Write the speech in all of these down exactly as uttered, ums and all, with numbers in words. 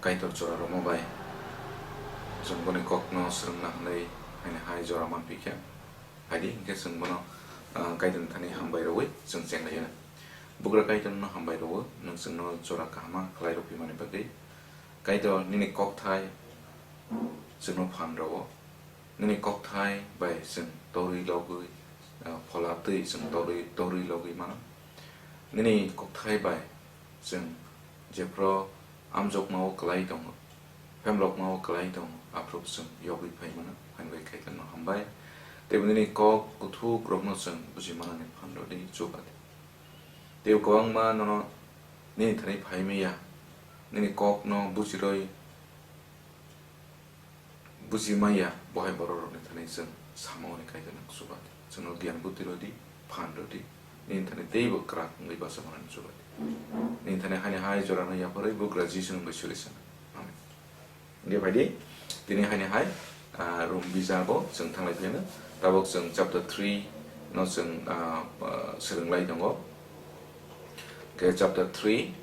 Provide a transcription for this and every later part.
Kaitor jora rwma bai chwng boni kokno swrwngna hwnwi haini hai jora manphi kha. Phaidi, hinkhe chwng bono, ah, Kaitorni thani hambai rwui chwng chenglaio. Bugra Kaitorno hambai rwo, nwng chwngno jora kahama khlai rw phimani bagwi. Kaitor, nini kokthai chwngno phan rwo. Nini kokthai bai chwng torwi logwi, ah, phola twi chwng torwi, torwi logwi mano. Nini kokthai bai chwng jephru amjokmao kwlai tongo, phemlokmao kwlai tongo, aphuru chwng yogwi phai mano, haini bai Kaitorno hambai. Teibo nini kok kuthukrokno chwng buji manani phan rwdi, chuba di. Teibo kwbangma nono nini thani phai manya, nini kokno bujirwi buji manya, bo hai bororokni thani chwng samani Kaitorno chuba di. Chwngno giyan buti rwdi, phan rwdi. Nini thani teibo kwrak wngwi bacha manani chuba di. Nini thani haini hai jorano yapharwi bugra Jisuni mungwi suri sana. Amen. Hinkhe phaidi, tini haini hai, ah, Rom bijago chwng thanglai phiyano. Tabuk chwng chapter three no chwng, ah, ah, swrwnglai tongo. Hinkhe chapter three,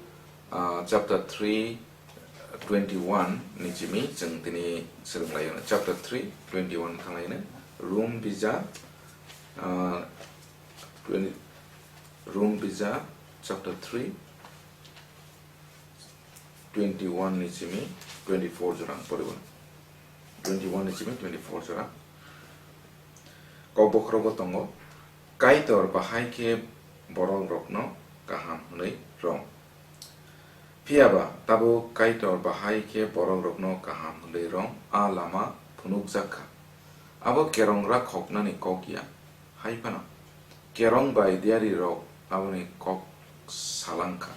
ah, chapter three, twenty-one ni simi chwng tini swrwnglaio. Chapter three, twenty-one thanglaino. Rom bija, ah, twenty, Rom bija chapter three, twenty-one ni simi twenty-four jora ang poribo. Twenty-one ni simi twenty-four jora. Kok bokhorogo tongo, Kaitor bahai khe borokrokno kaham hwnwi rom. Phiya ba tabuk Kaitor bahai khe borokrokno kaham hwnwi rom a lama phunukjak kha. Abo kerong rakhoknani kok ya, hai phano kerong bai diyarirok aboni kok salang kha.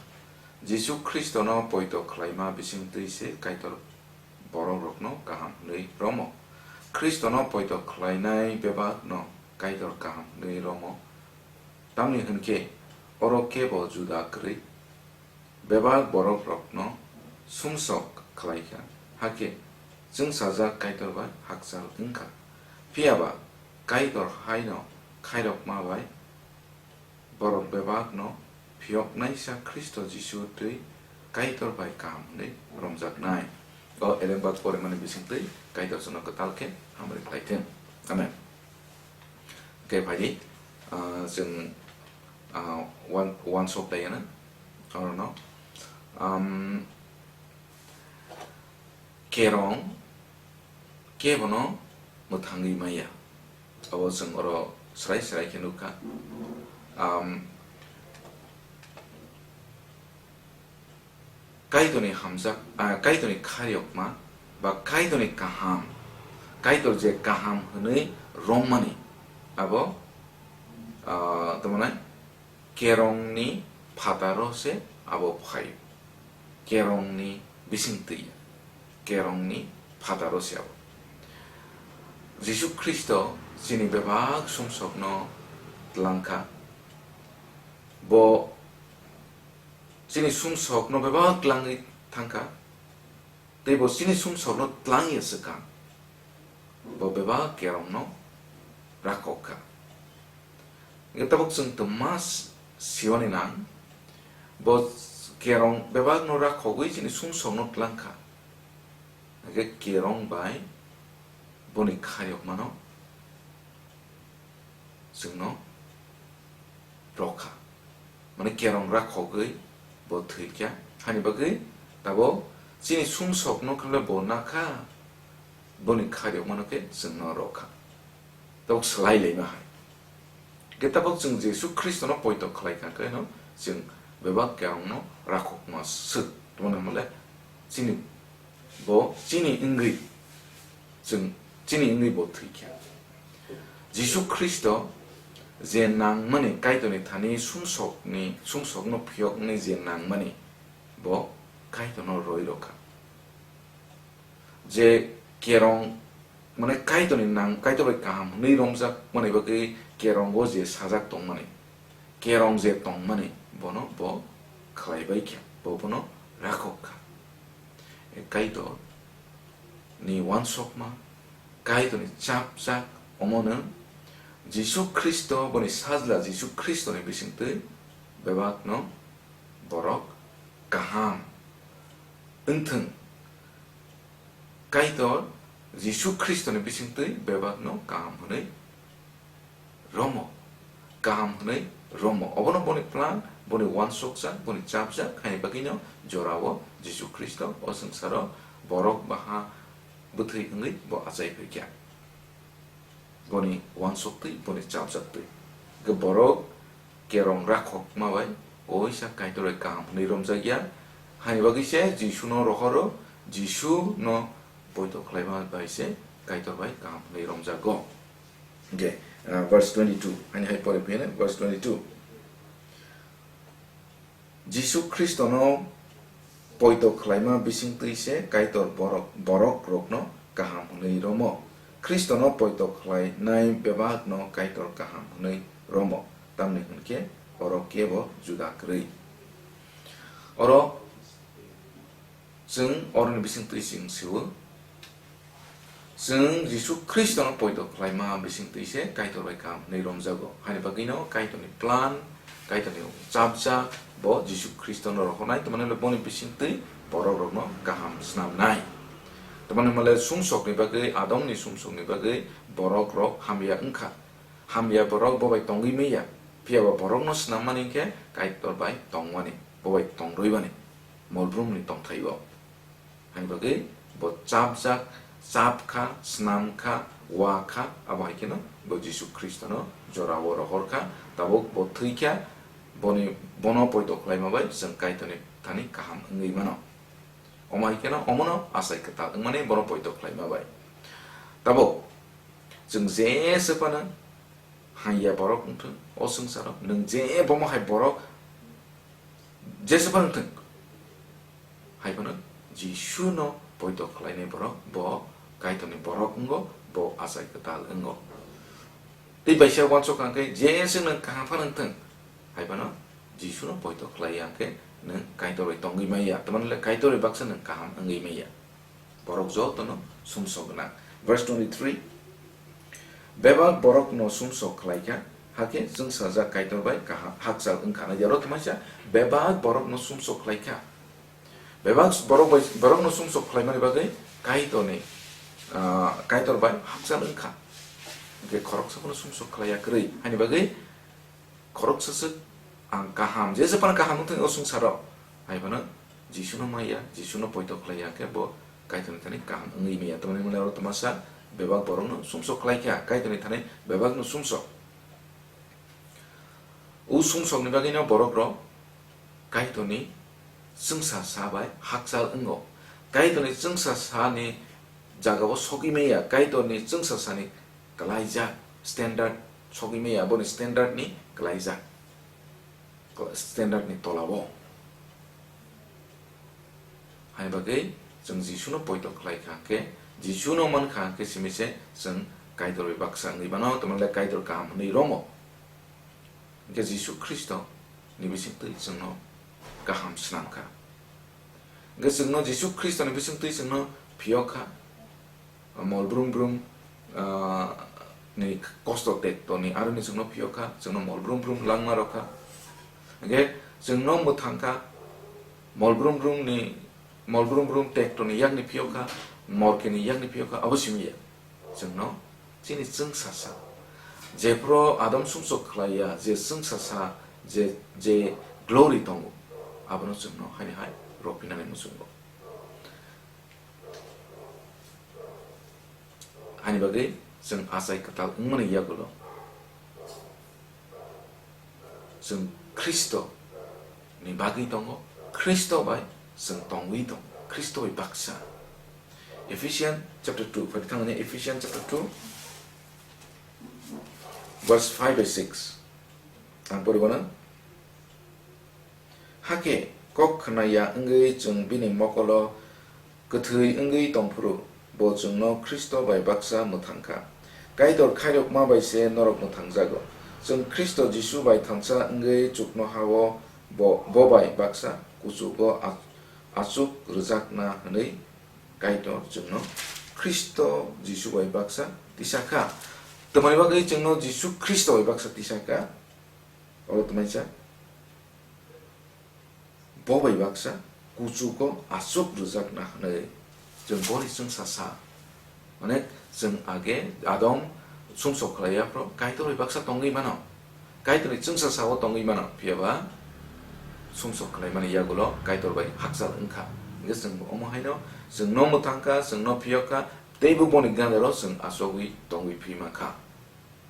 Jisu Khristono poito khlaima bising twi se Kaitor borokrokno kaham hwnwi romo. Khristono poito khlainai bebakno Kaitor kaham hwnwi romo. Tamni hwn khe oro kebo juda kwrwi bebak borokrokno sumsok khlai kha, hakhe chwngsajak Kaitor bai hakchal wng kha. Phiya ba Kaitor haino khairokma bai borok bebakno phiyoknaisa Khristo Jisu twi Kaitor bai kaham hwnwi romjaknai. O elembak porimani bisingtwi Kaitor chwngno kwtal khe hamari khlai thung. Amen. Khe phaidi, ah, chwng, ah, wan-, wansok laiyana orono. Am, kerong kebono mwthangwi maya. Abo chwng oro srai srai khe nukha. Am, Kaitorni hamjak, ah, Kaitorni khairokma ba Kaitorni kaham, Kaitor je kaham hwnwi rommani abo, ah, tamo nai kerongni phataro se abo phaio. Kerongni bising twi ya. Kerongni phataro se abo. Jisu Khristo chini bebak sumsokno tlang kha. Bo chini sumsokno bebak tlangwi thang kha. Tei bo chini sumsokno tlang ya swkang. Bo bebak kerongno rakhok kha. Hingkhe tabuk chwng twma s-, siwani nang, bo kerong bebakno rakhogwi chini sumsokno tlang kha. Hingkhe kerong bai boni khairokmano chwngno rok kha. Mane kerong rakhogwi bo thwi kha. Hani bagwi tabuk chini sumsokno khe bo na kha, boni khairokmano khe chwngno rok kha. Tabuk swlai laima hai. Khe tabuk chwng Jisu Khristono poito khlai kha khe no chwng bebak kerongno rakhokma swk. Tamo hwnmale chini bo chini wngwi chwng chini wngwi bo thwi kha. Jisu Khristo je nangmani Kaitorni thani sumsokni, sumsokno phiyokni je nangmani bo Kaitorno roi rw kha. Je kerong, mane Kaitorni nang, Kaitor bai kaham hwnwi romjak mani bagwi kerongo je sajak tongmani, kerong je tongmani, bono bo khlai bai kha, bo bono rakhok kha. E Kaitor ni wansokma, Kaitor ni chapjak omo nwng Jisu Khristo, boni sajla Jisu Khristo ni bisingtwi bebak no borok kaham wngthwng, Kaitor Jisu Khristoni bisingtwi bebakno kaham hwnwi romo, kaham hwnwi romo. Obono boni plan, boni uansukjak, boni chapjak, haini bagwino jorao Jisu Khristo o swngcharo borok baha bwthwi wngwi bo achai phaikha. Boni uansuktwi, boni chapjaktwi. Hwnkhe borok kerong rakhokma bai oisa Kaitor bai kaham hwnwi romjakya. Haini bagwi se Jisuno rohoro, Jisuno poito khlaima bai se Kaitor bai kaham hwnwi romjago. Hwnkhe, ah, verse twenty-two, ani hai pore phiyane, verse twenty-two. Jisu Khristono poito khlaima bisingtwi se Kaitor borok, borok rokno kaham hwnwi romo. Khristono poito khlainai bebakno Kaitor kaham hwnwi romo, tamni hwnkhe oro kebo juda kwrwi. Oro chwng oroni bisingtwi chwng sio, chwng Jisu Khristono poito khlaima bisingtwi se Kaitor bai kaham hwnwi romjago. Haini bagwino Kaitorni plan, Kaitorni chapjak, bo Jisu Khristono rohornai, tamni hwnle boni bisingtwi borok rokno kaham snamnai. Tamni hwnle sumsokni bagwi, Adamni sumsokni bagwi borok rok hamya wngkha. Hamya borok bo bai tongwi manya, phiya ba borokno snam mani hwnkhe Kaitor bai tongmani, bo bai tong rwibani, molbrumni tongthai-o. Haini bagwi bo chapjak, chap kha, snam kha, wa kha, abo hai kheno bo Jisu Khristono jorao rohor kha, tabuk bo thwi kha, boni, bono poito khlaima bai chwng Kaitorni thani kaham wngwi mano. Omo hai kheno omono achai kwtal wngmani bono poito khlaima bai. Tabuk chwng jesa phano hamya borok wngthwng, o swngcharo nwng je bomo hai borok jesa phano wngthwng, hai phano Jisuno poito khlainai borok, bo Kaitorni borok wngo, bo achai kwtal wngo. Tei baisa uansuk kha khe, jesa nwng kaham phano wngthwng, hai phano Jisuno poito khlai ya khe nwng Kaitor bai tongwi manya, tamni hwnle Kaitor bai baksa nwng kaham wngwi manya. Borok jotono sumsok gwnang. Verse twenty-three, bebak borokno sumsok khlai kha, hakhe chwngsajak Kaitor bai kaham hakchal wng kha. Naidi oro tongmani sa, bebak borokno sumsok khlai kha. Bebak borok bai, borokno sumsok khlaimani bagwi Kaitorni, ah, Kaitor bai hakchal wng kha. Hwnkhe khoroksa phano sumsok khlai ya kwrwi. Haini bagwi khoroksa swk ang kaham, jesa phano kaham wngthwng o swngcharo. Hai phano Jisuno maya, Jisuno poito khlai ya khe bo Kaitorni thani kaham wngwi maya. Tamni hwnle oro tongmasa bebak borokno sumsok khlai kha, Kaitorni thani bebakno sumsok. O sumsokni bagwino borok rok Kaitorni chwngsa sa bai hakchal wngo. Kaitorni chwngsa sani jagao sogwi maya, Kaitorni chwngsa sani kwlaijak standard sogwi maya, aboni standard ni kwlaijak, standard ni tolao. Hai bagwi chwng Jisuno poito khlai kha khe, Jisuno man kha khe simi se chwng Kaitor bai baksa wngwi mano, tamni hwnle Kaitor kaham hwnwi romo. Hwnkhe Jisu Khristo ni bisingtwi chwngno kaham swnam kha. Hwnkhe chwngno Jisu Khristo ni bisingtwi chwngno phiyok kha, mol brum brum, ah, ni kosto tekto ni aroni chwngno phiyok kha, chwngno mol brum brum langma rw kha. Hwnkhe chwngno mwthang kha, mol brum brum ni, mol brum brum tekto ni yakni phiyok kha, morke ni yakni phiyok kha, abo simi ya. Chwngno chini chwngsasa, jephru Adam sumsok khlai ya, je chwngsasa, je, je glory tongo, abono chwngno haini hai rwphinani muchungo. Haini bagwi chwng achai kwtal wngmani yagulo chwng Khristo ni bagwi tongo, Khristo bai chwng tongwi tongo, Khristo bai baksa. Ephesians chapter two, phai thangni Ephesians chapter two, verse five by six. Ang pori bono. Hakhe kok khna ya wngwi chwng bini mokolo kwthwi wngwi tongphuru, bo chwngno Khristo bai baksa mwthang kha. Kaitor khairokma bai se norok mwthangjago. Chwng Khristo Jisu bai thansa wngwi chuknoha-o bo, bo bai baksa kuchugo a-, achuk rwjakna hwnwi Kaitor chwngno Khristo Jisu bai baksa tisa kha. Tamoni bagwi chwngno Jisu Khristo bai baksa tisa kha. Oro tamaisa. Bo bai baksa kuchugo achuk rwjakna hwnwi. Chwng boni chwngsa sa. Mane, chwng age Adam sumsok khlai ya phro, Kaitor bai baksa tongwi mano. Kaitorni chwngsa sao tongwi mano, phiya ba sumsok khlaimani yagulo Kaitor bai hakchal wngkha. Hingke chwng omo haino chwngno mwthang kha, chwngno phiyok kha, teibo boni gana-o chwng achogwi tongwi phima kha.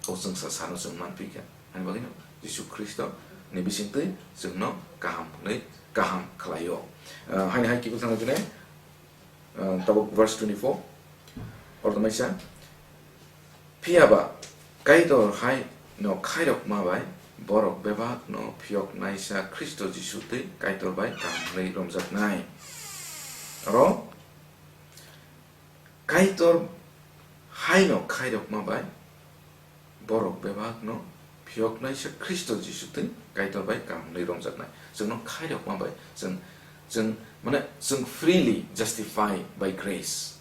O chwngsa sano chwng manphi kha. Ani bagwino Jisu Khristo ni bisingtwi chwngno kaham hwnwi kaham khlaio. Ah, haini hai kiphil thangna dinai, ah, tabuk verse twenty-four. Oro tongmai sa, phiya ba Kaitor hai no khairok ma bai borok bebak no phiyok naisa Khristo Jisu twi Kaitor bai kaham hwnwi romjaknai. Oro Kaitor hai no khairok ma bai borok bebak no phiyok naisa Khristo Jisu twi Kaitor bai kaham hwnwi romjaknai. Chwngno khairok ma bai chwng, chwng, mane, chwng freely justified by grace.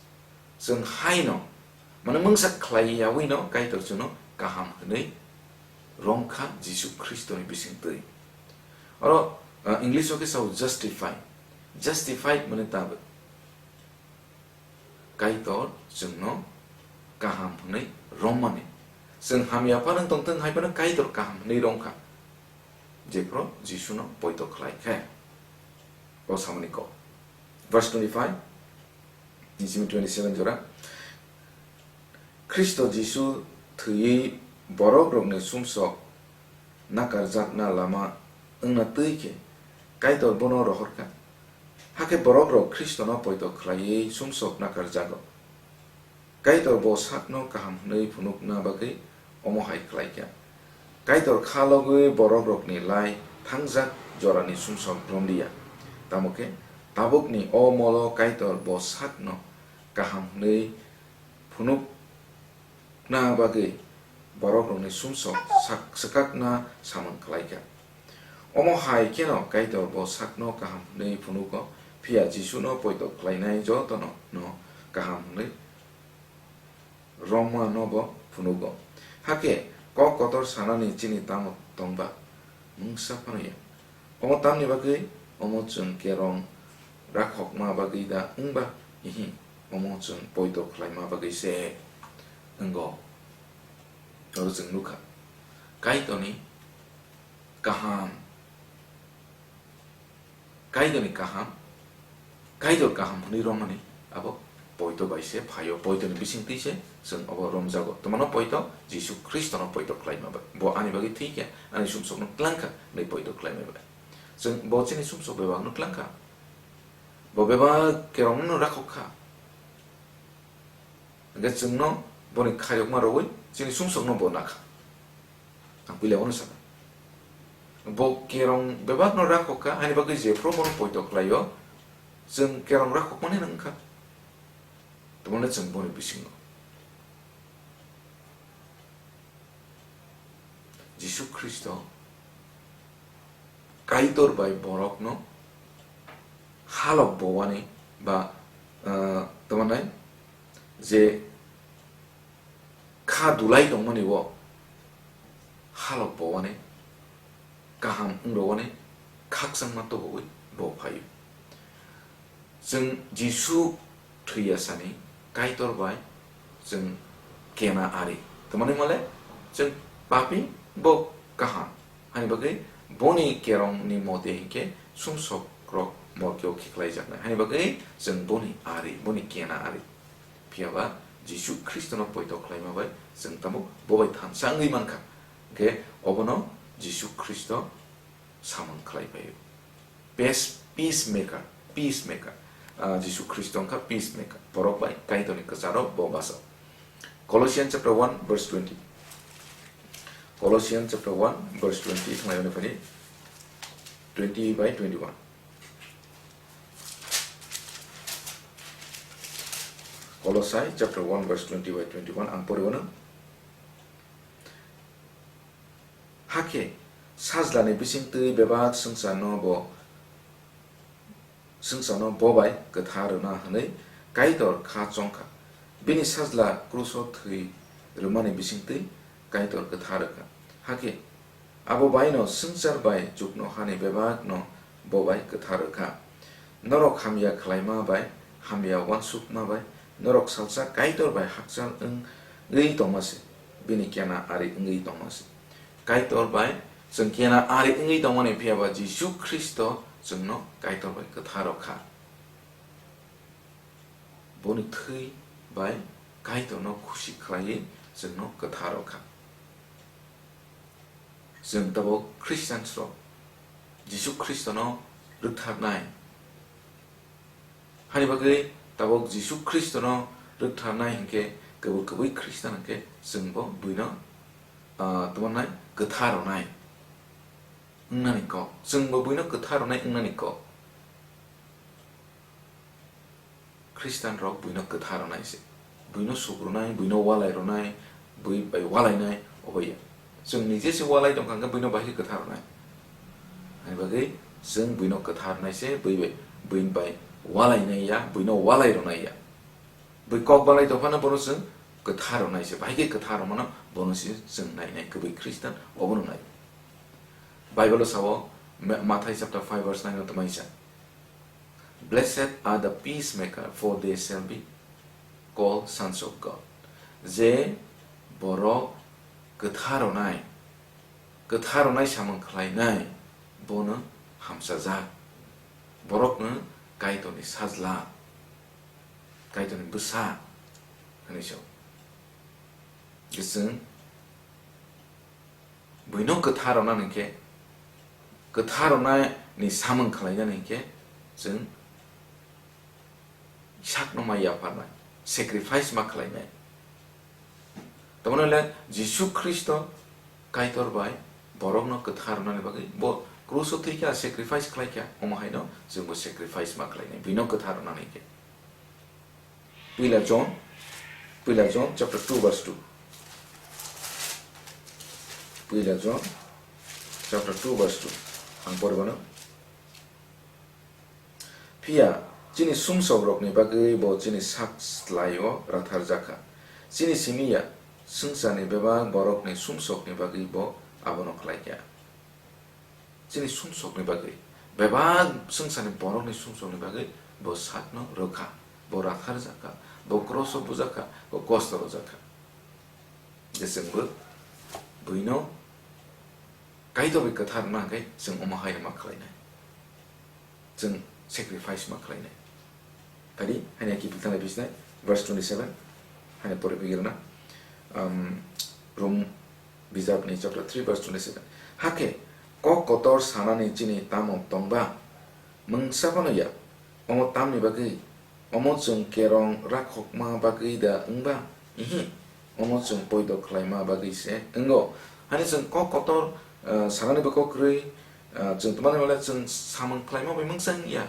Chwng hai no, mane, mungsa khlai yaui no Kaitor chwngno kaham hwnwi romkha Jisu Khristo ni bisingtwi. Oro, ah, English o khe sao justified. Justified mane tabuk Kaitor chwngno kaham hwnwi rommani. Chwng hamya phano tongthwng hai phano Kaitor kaham hwnwi romkha. Jephru Jisuno poito khlai khe. O samani kok. Verse twenty-five, ni simi twenty-seven jora. Khristo Jisu thwiwi borokrokni sumsok nakarjakna lama wngna twi khe Kaitor bono rohorkha. Hakhe borokrok Khristono poito khlaiwi sumsok nakarjago. Kaitor bo sakno kaham hwnwi phunukna bagwi omo hai khlaikha. Kaitor kha logwi borokrokni lai thangjak jorani sumsok romliya. Tamo khe tabukni o molo Kaitor bo sakno kaham hwnwi phunuk na bagwi borokrokni sumsok sak-, swkakna samung khlaikha. Omo hai kheno Kaitor bo sakno kaham hwnwi phunugo, phiya Jisuno poito khlainai jotono no kaham hwnwi romano bo phunugo. Hakhe kok kotor sanani chini tamo tongba mungsa phano ya. Omo tamni bagwi? Omo chwng kerong rakhokma bagwi da wngba? Hihi, omo chwng poito khlaima bagwi se wngo. Oro chwng nukha, Kaitorni kaham, Kaitorni kaham, Kaitor kaham hwnwi romani abo poito bai se phaio, poitoni bisingtwi se chwng obo romjago. Twmano poito? Jisu Khristono poito khlaima bai. Bo ani bagwi thwi kha, ani sumsokno tlang kha hwnwi poito khlaima bai. Chwng, bo chini sumsok bebakno tlang kha. Bo bebak kerongno rakhok kha. Hingke chwngno boni khairokma rwui chini sumsokno bo nakha. Ang puila bono sana. Bo kerong bebakno rakhok kha, haini bagwi jephru bono poito khlaio, chwng kerong rakhokmani wngkha. Tamoni chwng boni bisingo. Jisu Khristo Kaitor bai borokno halok bowani ba, ah, tamo nai je kha dulai tongmani o halok bowani, kaham wng rwani khakchangma tubuwi bo phaio. Chwng Jisu thwi ya sani Kaitor bai chwng kena ari. Tamoni mole chwng papi, bo kaham. Hani bagwi boni kerongni mote hinkhe sumsokrok morkeo khiklaijaknai. Hani bagwi chwng boni ari, boni kena ari. Phiya ba Jisu Khristono poito khlaima bai chwng tamo bo bai thansa wngwi mankha. Hinkhe obono Jisu Khristo samung khlai phaio. Peace, peacemaker, peacemaker. Ah, Jisu Khristo wngkha peacemaker. Borok bai Kaitorni kwcharo bo basa. Colossians chapter one verse twenty. Colossians chapter one verse twenty, thanglai mani phani twenty by twenty-one. Kolosai chapter one verse twenty by twenty-one ang pori wano. Hakhe sajlani bisingtwi bebak swngcharno bo, swngcharno bo bai kwthar rwna hwnwi Kaitor kha chongkha. Bini sajla kruso thwi rwmani bisingtwi Kaitor kwthar rwkha. Hakhe abo baino swngchar bai chuknohani bebakno bo bai kwthar rwkha. Norok hamya khlaima bai Hamya uansukma bai norok salsa Kaitor bai hakchal wng-, wngwi tongma se, bini kena ari wngwi tongma se. Kaitor bai chwng kena ari wngwi tongmani, phiya ba Jisu Khristo chwngno Kaitor bai kwtharo kha. Boni thwi bai Kaitorno khusi khlaiwi chwngno kwtharo kha. Chwng tabuk Christians rok Jisu Khristono rwktharnai. Hani bagwi tabuk Jisu Khristono rwktharnai hinkhe, kwbwi kwbwi Christian hinkhe chwngbo buino, ah, tamo nai kwthar rwnai wngnani kok. Chwngbo buino kwthar rwnai wngnani kok. Khristian rok buino kwthar rwnai se. Buino suk rwnai, buino walai rwnai, bui bai walainai, obo ya. Chwng nije se walai tongkha hwnkhe buino bahai kwthar rwnai. Ani bagwi chwng buino kwthar rwnai se, bui bai, buini bai walainai ya, buino walai rwnai ya. Bui kok balai tongphano bono chwng kwthar rwnai se, bahai khe kwthar rwmano bono se chwng nainai, kwbwi Khristian obono nai. Bible-o sao, Ma-, Mathai chapter five verse nine-o tongmani sa, "Blessed are the peacemaker, for they shall be called sons of God." Je borok kwthar rwnai, kwthar rwnai samung khlainai, bono hamsajak. Borokno Kaitorni sajla, Kaitorni bwsa hwnwi sao. Chwng buino kwthar rwnani hinkhe, kwthar rwnani samung khlainani hinkhe chwng sakno ma yapharnai, sacrifice ma khlainai. Tamoni le Jisu Khristo Kaitor bai borokno kwthar rwnani bagwi bo kruso thwi kha, sacrifice khlai kha, omo haino chwngbo sacrifice ma khlainai, buino kwthar rwnani hinkhe. Puila John, Puila John chapter two verse two. Puila John chapter two verse two. Ang pori bono. Phiya chini sumsokrokni bagwi bo chini sak slai-o ratharjak kha. Chini simi ya, swngcharni bebak borokni sumsokni bagwi bo abono khlai kha. Chini sumsokni bagwi, bebak swngcharni borokni sumsokni bagwi bo sakno rw kha, bo ratharjak kha, bo kroso bujak kha, bo kosto rwjak kha. Je chwngbo buino Kaitor bai kwthar wngna hwnkhe chwng omo hai ma khlainai. Chwng sacrifice ma khlainai. Tadi, hani aki pitang lai bisnai, verse twenty-seven, hani pore pigirna, um, Rom bijapni chapter three verse twenty-seven. Hakhe, kok kotor sanani chini tamo tongba, mungsa phano ya, omo tamni bagwi, omo chwng kerong rakhokma bagwi da wngba? Ihi, omo chwng poito khlaima bagwi se wngo. Hani chwng kok kotor, ah, sanani bwkok kwrwi, ah, chwng tongmani mole chwng samung khlaima bai mungsa wngya.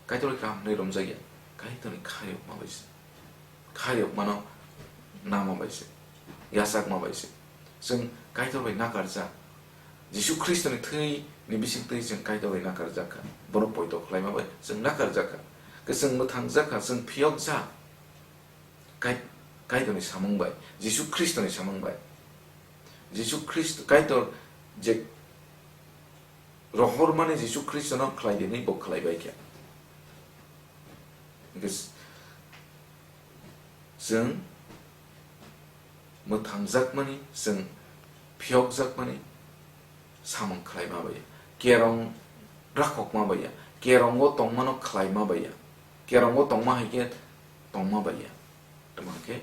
Kaitorni kaham hwnwi romjakya. Kaitorni khairokma bai se. Khairokmano nama bai se. Yachakma bai se. Chwng Kaitor bai nakarjak. Jisu Khristoni thwini bisingtwi chwng Kaitor bai nakarjak kha. Bono poito khlaima bai chwng nakarjak kha. Khe chwng mwthangjak kha, chwng phiyokjak. Kai-, Kaitorni samung bai, Jisu Khristoni samung bai. Jisu Khristo, Kaitor je rohormani Jisu Khristono khlai di hwnwi bo khlai bai kha. Hwnkhe chwng mwthangjakmani, chwng phiyokjakmani samung khlaima bai ya, kerong rakhokma bai ya, kerongo tongmano khlaima bai ya, kerongo tongma hai khe tongma bai ya. Tamo khe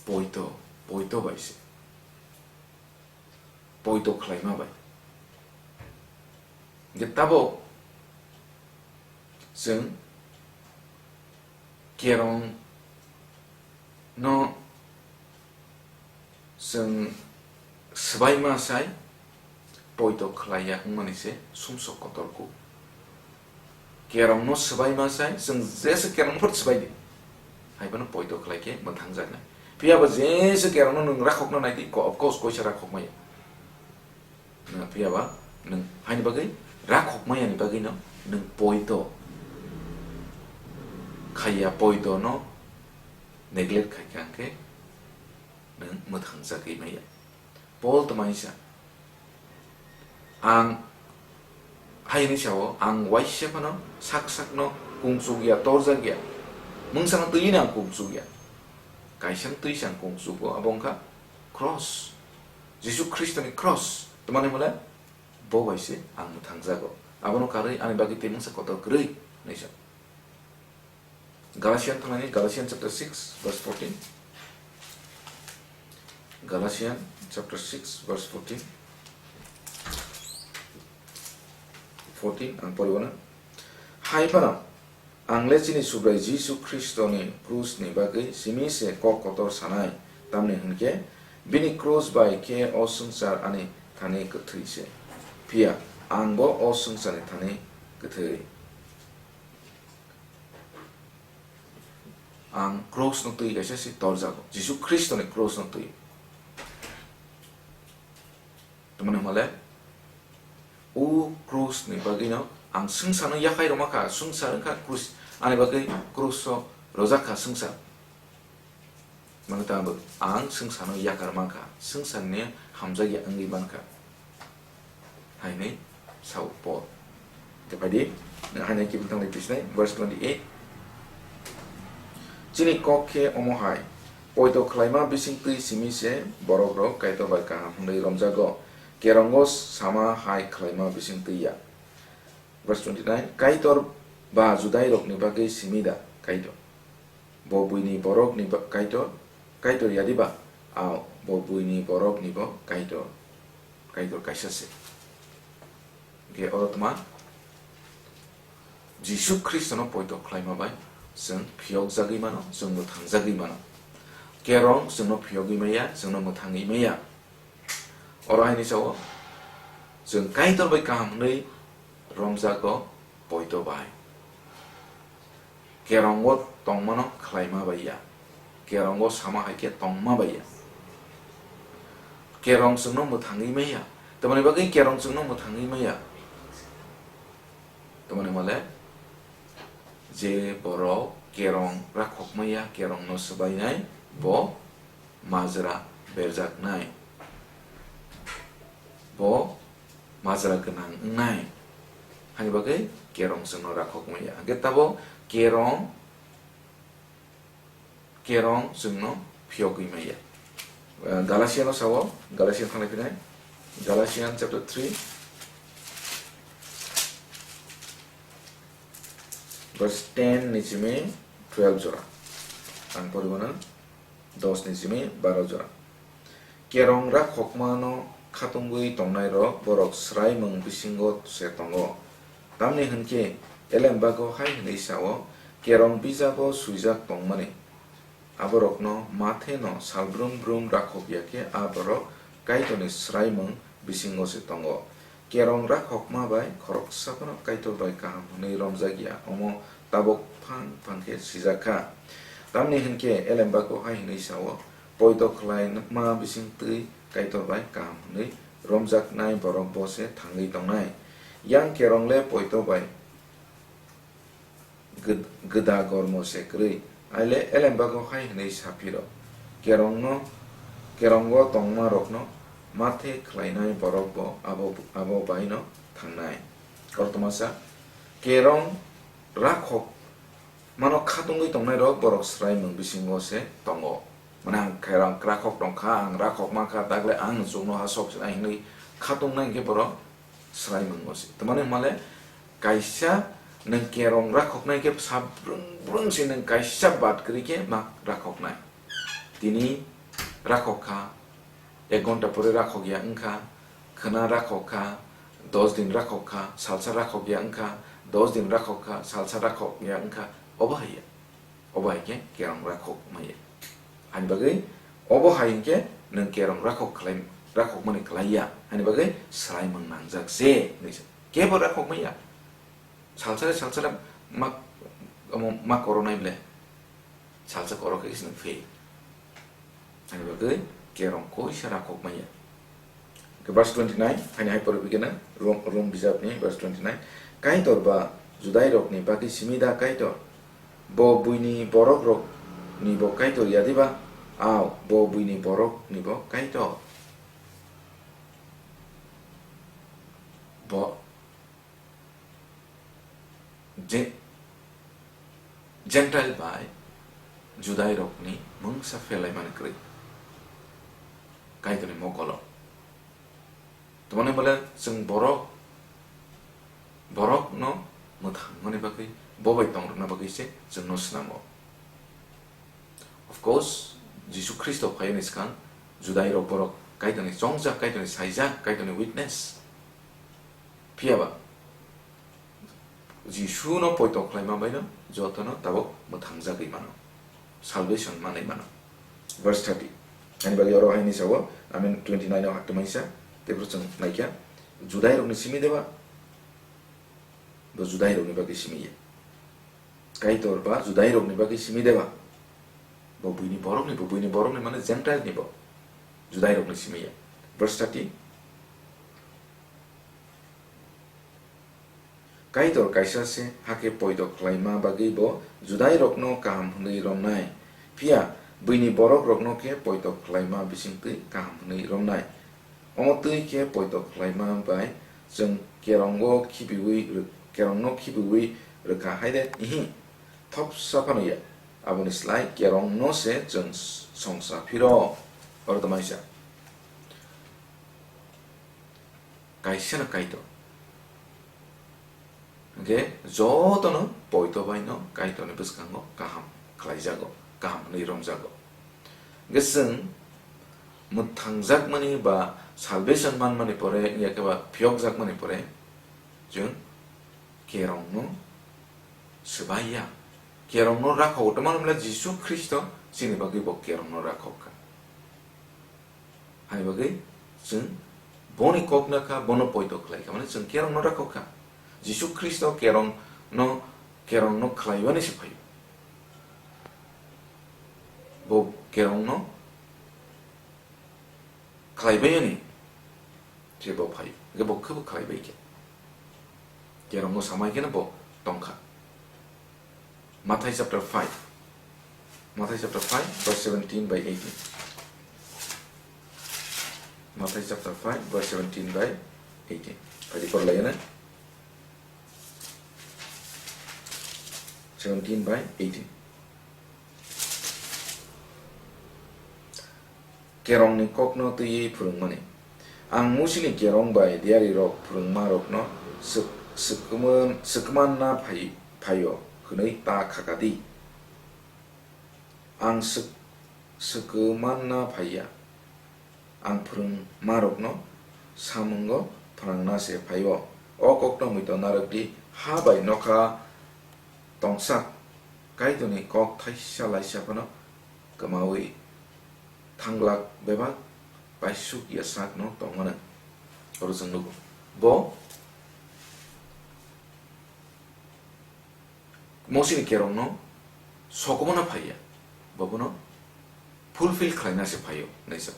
poito, poito bai se. Poito khlaima bai. Hwnkhe tabuk chwng kerong no chwng swbaima sai poito khlaiya wngmani se sumsok kotor kuk. Kerongno swbaima sai, chwng jesa kerongno phot swbai di. Hai phano poito khlai khe mwthangjaknai. Phiya ba jesa kerongno nwng rakhokna nai di, ko-, of course, koisa rakhok maya. Nwng phiya ba nwng haini bagwi rakhok maya ni bagwi no nwng poito khaiya, poito no neglect khai kha hwnkhe nwng mwthangjagwi maya. Paul tongmani sa, ang hai hwnwi sao, ang waisa phano sak sakno kung chuk ya, torjak ya. Mungsa no twi no ang kung chuk ya. Kaisa no twi se ang kung chugo, abo wngkha cross. Jisu Khristo ni cross. Tamani hwnle bo bai se ang mwthangjago. Abono karwi ani bagwi tei mungsa kotor kwrwi hwnwi sa. Galatian thangnani, Galatian chapter six verse fourteen. Galatian chapter six verse fourteen. Fourteen ang poribo na. Hai phano, ang le chini Subrai Jisu Khristo ni krus ni bagwi simi se kok kotor sanai, tamni hwnkhe bini krus bai khe o swngchar ani thani kwthwi se. Phiya ang bo o swngchar ni thani kwthwi. Ang krus no twi kaisa se torjago, Jisu Khristo ni krus no twi. Tamani hwnle, o krus ni bagwi no ang swngchar no yakhai rwma kha, swngchar wngkha krus, ani bagwi krus o rwjak kha swngchar. Mano tamo ang swngchar no yakar mankha, swngchar ni hamjakya wngwi mankha. Hainwi sao Paul. Tei phaidi, hainwi kibin thanglai twisnai, verse twenty-eight. Chini kok khe omo hai, poito khlaima bising twi simi se borok rok Kaitor bai kaham hwnwi romjago, kerongo sama hai khlaima bising twi ya. Verse twenty-nine, Kaitor ba Judai rok ni bagwi simi da Kaitor? Bo buini borok ni ba-, Kaitor, Kaitor ya diba? Ao, bo buini borok ni bo Kaitor, Kaitor kaisa se. Hwnkhe oro tma Jisu Khristo no poito khlaima bai chwng phiyok jagwi mano, chwng mwthang jagwi mano. Kerong chwng no phiyogwi maya, chwng no mwthangwi maya. Oro haini sao, chwng Kaitor bai kaham hwnwi romjago poito bai. Kerongo tongmano khlaima bai ya. Kerongo sama hai khe tongma bai ya. Kerong chwngno mwthangwi maya. Tamoni bagwi kerong chwngno mwthangwi maya. Tamoni male je borok kerong rakhok maya, kerongno swbainai, bo majra berjaknai, bo majra gwnang wngnai. Hani bagwi kerong chwngno rakhok maya. Hwnkhe tabo kerong, kerong chwngno phiyogwi maya. Eh, Galatia no sao, Galatian thanglai phinai. Galatian chapter three, verse ten ni simi twelve jora. Ang poribana. Dos ni simi baro jora. Kerong rakhokmano khatungwi tongnairok borok swraimung bisingo se tongo. Tamni hwnkhe, elembago hai hwnwi sao, kerong bijago swijak tongmani, aborokno matheno salbrum brum rakhok ya khe a borok Kaitorni swraimung bisingo se tongo. Kerong rakhokma bai khoroksa phano Kaitor bai kaham hwnwi romjak ya, omo tabuk phang phang khe sijak kha. Tamni hwn khe, elembago hai hwnwi sao, poito khlaima bising twi Kaitor bai kaham hwnwi romjaknai borok bo se thangwi tongnai. Yang kerong le poito bai gw-, gwda gormo se kwrwi. Aile elembago hai hwnwi sa phiro, kerongno, kerongo tongmarokno mathe khlainai borok bo abo, abo baino thangnai. Koktwmasa, kerong rakhok mano khatungwi tongnairok borok swraimung bisingo se tongo. Mane ang kerong rakhok tongkha, ang rakhok mankha, takle ang chwngno ha sok sinai hwnwi khatungnai hwnkhe borok swraimung o se. Tamani hwnmale kaisa nwng kerong rakhoknai khe sa brwng brwng se nwng kaisa bat kwrwi khe ma rakhoknai. Tini rakhok kha, ek ghonta pore rakhok ya wngkha, khwna rakhok kha, dos din rakhok kha, salsa rakhok ya wngkha, dos din rakhok kha, salsa rakhok ya wngkha, obo hai ya. Obo hai khe kerong rakhok maya. Ani bagwi obo hai hwnkhe nwng kerong rakhok khlai, rakhokmani khlai ya. Ani bagwi swraimung nangjak se hwnwi sa. Kebo rakhok maya. Salsare salsare ma, omo ma koronai ble. Salsa korok khe se nwng fail. Ani bagwi kerong koisa rakhok maya. Ke verse twenty-nine, haini hai pore bigena, Rom, Rom bijapni verse twenty-nine. Kaitor ba Judairokni bagwi simi da Kaitor? Bo buini borokrokni bo Kaitor ya diba? Ao, bo buini borokni bo Kaitor. Bo je, Gentile bai Judai rokni mungsa phelaimani kwrwi Kaitorni mokolo. Tamoni bole chwng borok, borokno mwthangmani bagwi, bo bai tongrwna bagwi se chwngno swnamo. Of course, Jisu Khristo phaiyani swkang Judai rok borok Kaitorni chongjak, Kaitorni saijak, Kaitorni witness. Phiya ba, Jisuno poito khlaima baino jotono tabok mwthangjagwi mano, salvation manwi mano. Verse thirty. Ani bagwi oro haini sao, I mean, twenty nine o hakhe maisa, tei phuru chwng naikha, Judai rokni simi deba, bo Judai rokni bagwi simi ya. Kaitor ba Judai rokni bagwi simi deba, bo buini borokni, bo buini borokni mane Gentile ni bo, Judai rokni simi ya. Verse thirty. Kaitor kaisa se, hakhe poito khlaima bagwi bo Judai rokno kaham hwnwi romnai, phiya buini borok rokno khe poito khlaima bisingtwi kaham hwnwi romnai. Omo twi khe poito khlaima bai chwng kerongo khibiwi rw-, kerongno khibiwi rwkha hai de? Ihi, thopsa phano ya. Aboni slai kerongno se chwng songsa phiro. Oro tongmani sa. Kaisano Kaitor. Hwnkhe jotono poito baino Kaitorni bwskango kaham khlaijago, kaham hwnwi romjago. Hwnkhe chwng mwthangjakmani ba salvation manmani pore, wngya khe ba phiyokjakmani pore, chwng kerongno swbai ya. Kerongno rakhok, tamani hwnle Jisu Khristo chini bagwi bo kerongno rakhok kha. Hai bagwi chwng boni kok na kha, bono poito khlai kha, mane chwng kerongno rakhok kha. Jisu Khristo kerongno, kerongno khlaiwani se phaio. Bo kerongno khlaibaiyani se bo phaio. Hwnkhe bo khe bo khlaibai khe. Kerongno samai kheno bo tongkha. Mathai chapter five. Mathai chapter five, verse seventeen by eighteen. Mathai chapter five, verse seventeen by eighteen. Phai di, porlai na. Seventeen by eighteen. Kerongni kokno twiwi phwrwngmani. Ang Musini kerong bai diyarirok phwrwngmarokno swk-, swkman-, swkmanna phai-, phaio hwnwi ta khaka di. Ang swk-, swkmanna phaiya. Ang phwrwngmarokno samungo phrwngna se phaio. O kokno muitu narwk di, ha bai nokha tongsak Kaitorni kok thaisa laisa phano kwmaui thanglak bebak paisuk yasakno tongmano. Oro chwng nugo. Bo Mosini kerongno sokomona phaiya, bo bono fulfill khlaina se phaio, naisa.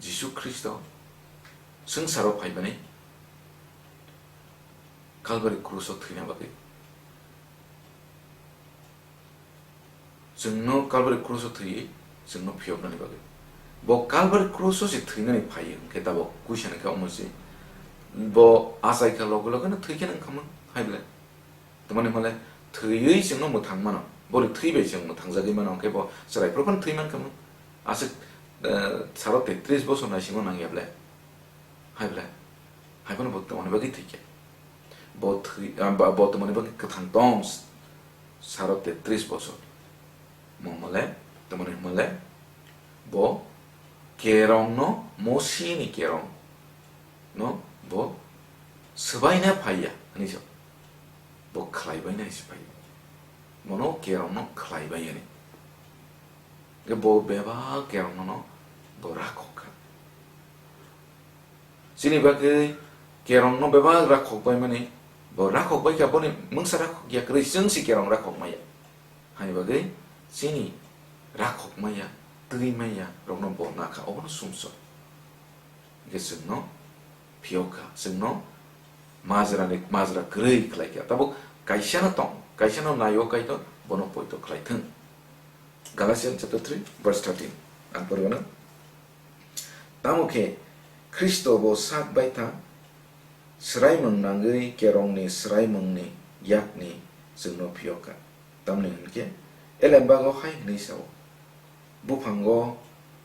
Jisu Khristo swngcharo phaimani Calvary cross-o thwina bagwi. Chwngno Calvary cross-o thwi, chwngno phiyoknani bagwi. Bo Calvary cross-o se thwinani phai hwnkhe tabok kuisa ni khe omo se. Bo achai kha loge loge no thwi khe nang khamung hai ble. Tamani hwnle thwiwi chwngno mwthang mano. Boni thwi bai chwng mwthangjagwi mano hwnkhe bo chwrai phuru phano thwi man khamung. Aswk, eh, saro tetris bosor naisingo nangya ble. Hai ble. Hai phano bo tamani bagwi thwi khe. Bo thwi, ah, ba-, bo tamani bagwi kwthang tong. Saro tetris bosor. Mo mole, tamani mole, bo kerong no, Mosi ni kerong no, bo swbaina phaiya, ani so. Bo khlaibaina se phaiya. Mono kerong no khlaibai ani. Ge bo bebak kerong no, bo rakhok kha. Chini bagwi kerongno bebak rakhok bai mani, bo rakhok bai kha, boni mungsa rakhok ya kwrwi, chwng se kerong rakhok maya. Hani bagwi chini rakhok maya, twi maya rokno bo nakha, obono sumsok. Hwnkhe chwngno phiyok kha, chwngno majra ni, majra kwrwi khlai kha. Tabuk kaisano tong, kaisano naio Kaitor, bono poito khlai thung. Galatians chapter three, verse thirteen. Ang porgano. Tamo khe Khristo bo sak bai tha, swraimung nangwi kerongni swraimungni yakni chwngno phiyok kha. Tamni hwn khe, Elembago hai hwnwi sao, "Buphango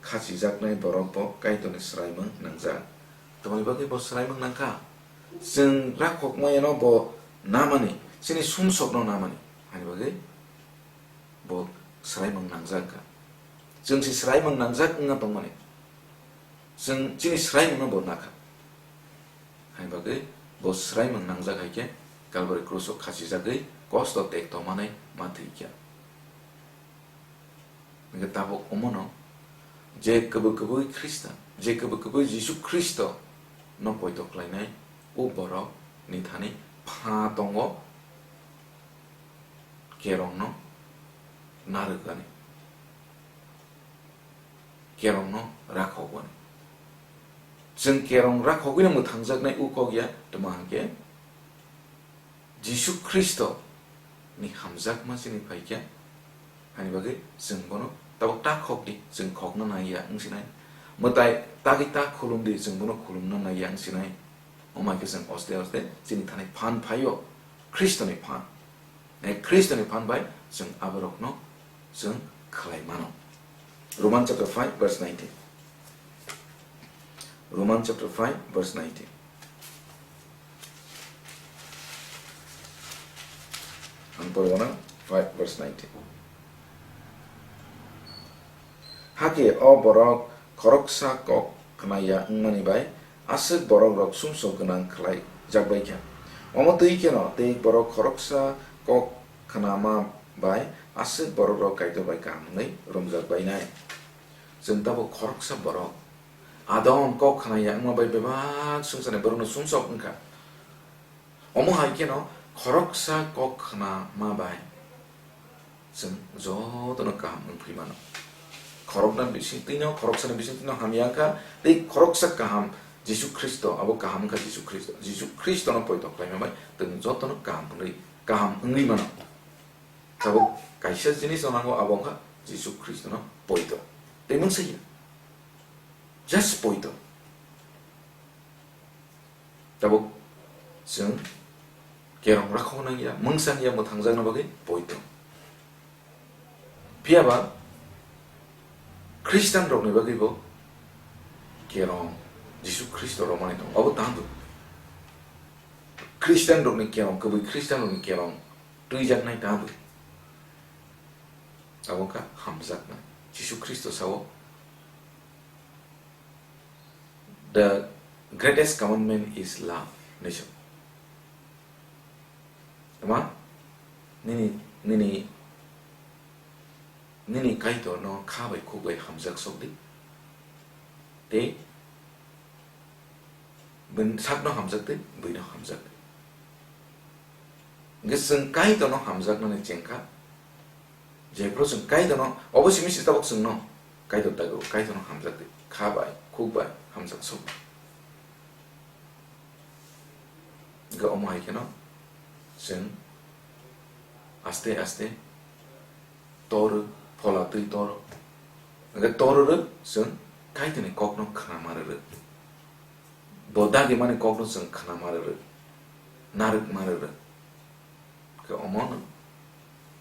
khachijaknai borok bo Kaitorni swraimung nangjak." Tamoni bagwi bo swraimung nangkha? Chwng rakhok maya no bo namani, chini sumsokno namani, hani bagwi bo swraimung nangjak wngkha. Chwng se swraimung nangjak wngna tongmani. Chwng chini swraimungno bo nakha. Hani bagwi bo swraimung nangjak hai khe Calvary cross o khachijagwi kosto tekto manai ma thwi kha. Hingkhe tabuk omono je kwbwi kwbwi Khristan, je kwbwi kwbwi Jisu Khristo no poito khlainai, o borok ni thani pha tongo kerongno narwkani, kerongno rakhokmani. Chwng kerong rakhogwino mwthangjaknai o kok ya, tamo hwnkhe Jisu Khristo ni hamjakma chini phaikha, hani bagwi chwng bono tabuk ta khok di, chwng khokna nai ya wng sinai. Mwtai tagwi ta khulum di, chwng bono khulumna nai ya wng sinai. Omo hai khe chwng oste oste chini thani phan phaio, Khristoni phan. Eh, Khristoni phan bai chwng aborokno chwng khlai mano. Roman chapter five verse nineteen. Roman chapter five verse nineteen. Ang porwana five verse nineteen. Hakhe o borok khoroksa kok khna ya wngmani bai aswk borokrok sumsok gwnang khlai jak bai kha. Omo twi kheno tei borok khoroksa kok khnama bai aswk borokrok Kaitor bai kaham hwnwi romjak bainai. Chwng tabuk khoroksa borok Adam kok khna ya wngma bai bebak swngcharni borokno sumsok wngkha. Omo hai kheno khoroksa kok khna ma bai chwng jotono kaham wngphi mano. Khorokna bisingtwino, khoroksani bisingtwino hamya wngkha, tei khoroksa kaham Jisu Khristo, abo kaham wngkha Jisu Khristo. Jisu Khristono poito khlaima bai chwng jotono kaham wngwi, kaham wngwi mano. Tabuk kaisa jinis no nango, abo wngkha Jisu Khristono poito. Tei mungsa ya. Just poito. Tabuk chwng kerong rakhok nang ya, mungsa ya, mwthangjakna bagwi poito. Phiya ba Khristian rokni bagwi bo kerong Jisu Khristo romani tongo. Abo tando. Khristian rokni kerong, kwbwi Khristian rokni kerong twijaknai tando. Abo wngkha hamjaknai. Jisu Khristo sao, "The greatest commandment is love," hinwi sao. Ama nini, nini, nini Kaitorno kha bai khuk bai hamjak sok di. Tei bini sakno hamjak tei buino hamjak. Hingke chwng Kaitorno hamjaknani chengkha, jephru chwng Kaitorno, obo simi se tabuk chwngno Kaitor dago, Kaitorno hamjak tei kha bai, khuk bai hamjak sok. Hingke omo hai kheno chwng aste aste toro, phola twi toro. Hingke toro rw chwng Kaitorni kokno khna ma rw rw. Bo dagimani kokno chwng khna ma rw rw, narwk ma rw rw. Khe omono,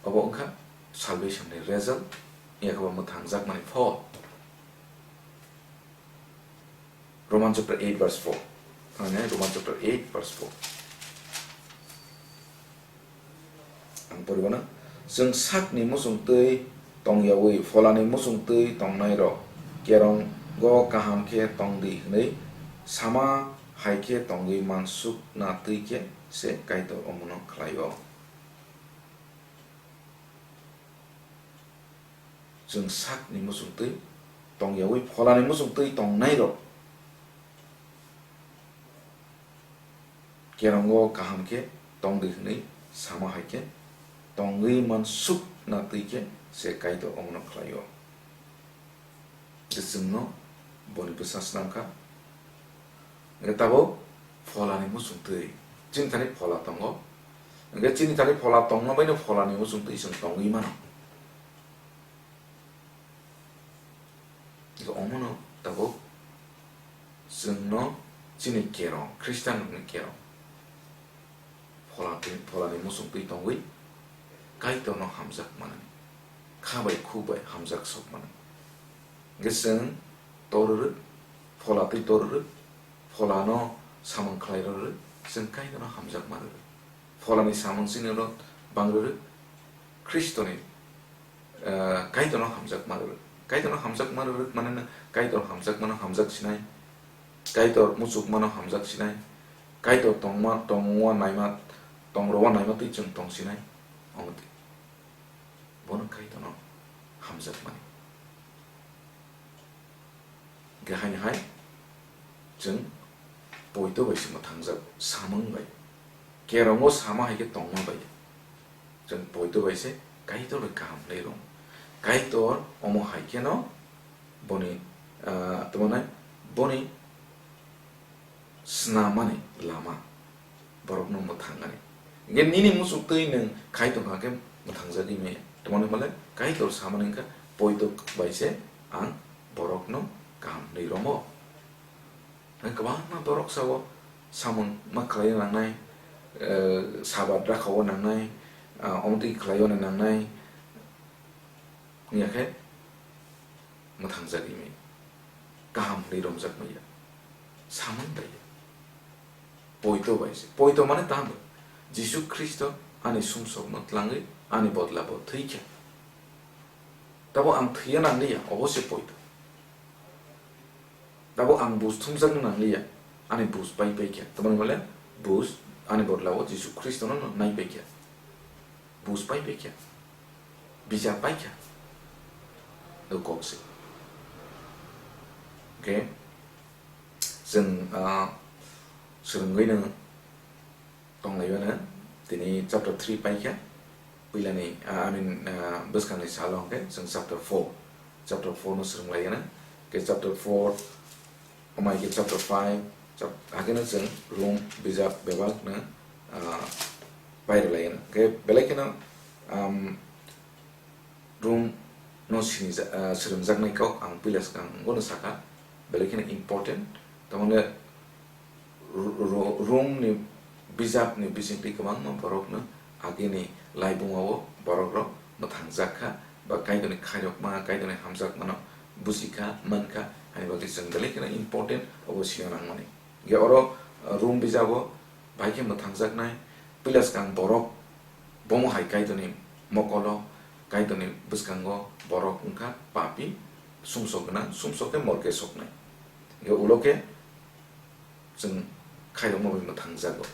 obo wngkha salvation ni result, yakaba mwthangjakmani phol. Roman chapter eight verse four. Thangni Roman chapter eight verse four. Ang poribana, chwng sakni muchungtwi tongyawi pholani muchungtwi tongnairok kerongo kaham khe tong di hwnwi sama hai khe tongwi mansukna twi khe se Kaitor omono khlai-o. Chwng sakni muchungtwi tongyawi pholani muchungtwi tongnairok kerongo kaham khe tong di hwnwi sama hai khe tongwi mansukna twi khe se Kaitor omono khlai-o. Tei chwngno boni bwsa snam kha. Hingkhe tabuk pholani muchungtwi, chini thani phola tongo. Hingkhe chini thani phola tongma baino pholani muchungtwi chwng tongwi mano. Hingkhe omono tabuk chwngno chini kerong, Khristianrokni kerong, phola twi, pholani muchungtwi tongwi, Kaitorno hamjak manani, kha bai khuk bai hamjak sok manani. Hwnkhe chwng torrwk, phola twi torrwk, pholano samung khlai rwrwk, chwng Kaitorno hamjak ma rwrwk. Pholani samung chini rw bang rwrwk, Khristoni, eh, Kaitorno hamjak ma rwrwk. Kaitorno hamjak ma rwrwk manino Kaitor hamjakmano hamjak sinai, Kaitor muchukmano hamjak sinai, Kaitor tongma, tongma naima, tongrokma naima twi chwng tong sinai, omo twi. Bono Kaitorno hamjakmani. Hwnkhe haini hai chwng poito bai se mwthangjak samung bai. Kerongo sama hai khe tongma bai. Chwng poito bai se Kaitor bai kaham hwnwi rwng. Kaitor omo hai kheno boni, ah, tamo nai boni snamani lama borokno mwthangani. Hwnkhe nini muchuk twi nwng khai tongkha khe mwthangjagwi maya. Tamoni hwnle Kaitor samani wngkha, "Poito bai se ang borokno kaham hwnwi romo." Hwnkhe kwbangma borok sao samung ma khlai nangnai, eh, sabat rakha o nangnai, ah, omo twi khlai o nangnai, wngya khe mwthangjagwi maya, kaham hwnwi romjak maya, samung bai ya. Poito bai se. Poito mane tamo? Jisu Khristo ani sumsokno tlangwi ani bodla bo thwi kha. Tabo ang thwiya nangliya, obo se poito. Tabo ang bus thumjakna nangliya, ani bus pai pai kha. Tamoni hwnle bus ani bodla o Jisu Khristono nai pai kha. Bus pai pai kha, bijap pai kha, do kok se. Hwnkhe chwng, ah, swrwngwi no tonglaimano, tini chapter three pai kha, puilani, ah, I mean, ah, bwskangni salo hwnkhe chwng chapter four, chapter four no swrwnglaiyano, hwnkhe chapter four, Omo hai khe chapter five, chap-, hakhe no chwng Rom bijap bebak no, ah, pai rwlai no. Hwnkhe belai kheno, um, Rom no sinija-, ah, swrwngjaknai kok ang puila swkang wngbo no sakha, belai kheno important. Tamoni Ro-, Ro-, Rom ni bijap ni bisingtwi kwbangma borok no agini laibuma o borok rok mwthangjak kha, ba Kaitorni khairokma, Kaitorni hamjakmano buji kha, man kha, haini bagwi chwng belai kheno important obo sina nangmani. Hwnkhe oro, uh, Rom bijabo bahai khe mwthangjaknai puila swkang borok, bomo hai Kaitorni mokolo, Kaitorni bwskango borok wngkha papi, sumsok gwnang, sumsok khe morke soknai. Hwnkhe ulo khe chwng khairokma bai mwthangjago.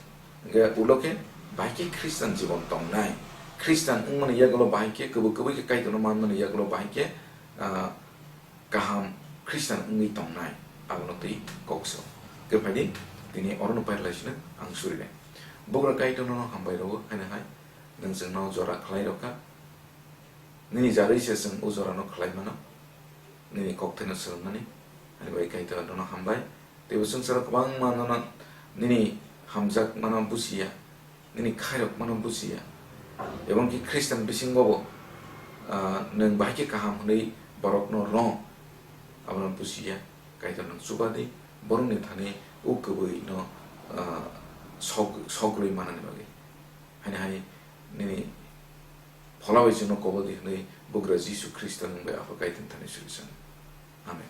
Hwnkhe ulo khe bahai khe Khristan jibon tongnai. Khristan wngmani yagulo bahai khe, kwbwi kwbwi khe Kaitorno manmani yagulo bahai khe, ah, kaham Khristan wngwi tongnai. Abono twi kok se. Hwnkhe phaidi, tini orono pairwlai sino ang surinai. Bugra Kaitorno hambai rwo, haino hai nwng chwngno jora khlai rwkha. Nini jarwi se chwng o jorano khlai mano. Nini kokthaino swrwngmani. Ani bai Kaitor nono hambai. Teibo swngcharo kwbangma nono nini hamjakmano bujiya, nini khairokmano bujiya. Ebongki Khristan bisingobo, ah, nwng bahai khe kaham hwnwi borokno rw, abono bujiya. Kaitor nwng chuba di, borokni thani o kwbwino, ah, sok-, sogrwi manani bagwi. Haini hai nini phola bai chwngno kobol di hwnwi Bugra Jisu Khristo nwng bai Apha Kaitorni thani suri sano. Amen.